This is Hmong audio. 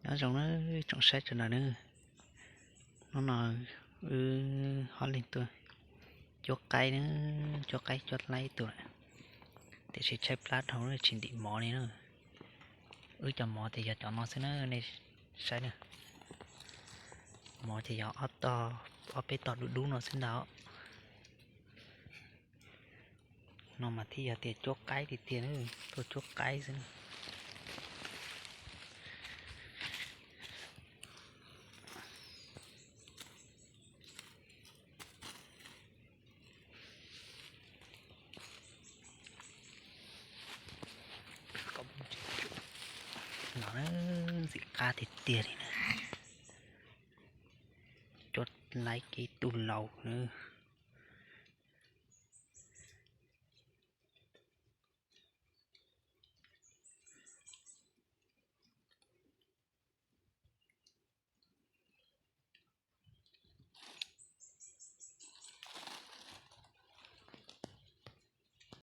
Nyob zoo nawb tsoom saib sawv daws nawb. Hnub no wb ho leej tuaj cuab qaib na, cuab qaib cuab laib ib tug lawm. Tiam sis tshaib plab dhau tsis ntim mov li na. Wb cov mov ces yog cov no xwb na, nej saib na. Mov ces yog ob tog, ob peb tog dub dub no xwb ntag. No mas thiaj yog tias cuab qaib tiag tiag, tuaj cuab qaib xwb. No ntxim qab tiag tiag li na. Cuab laib kev tu laus na.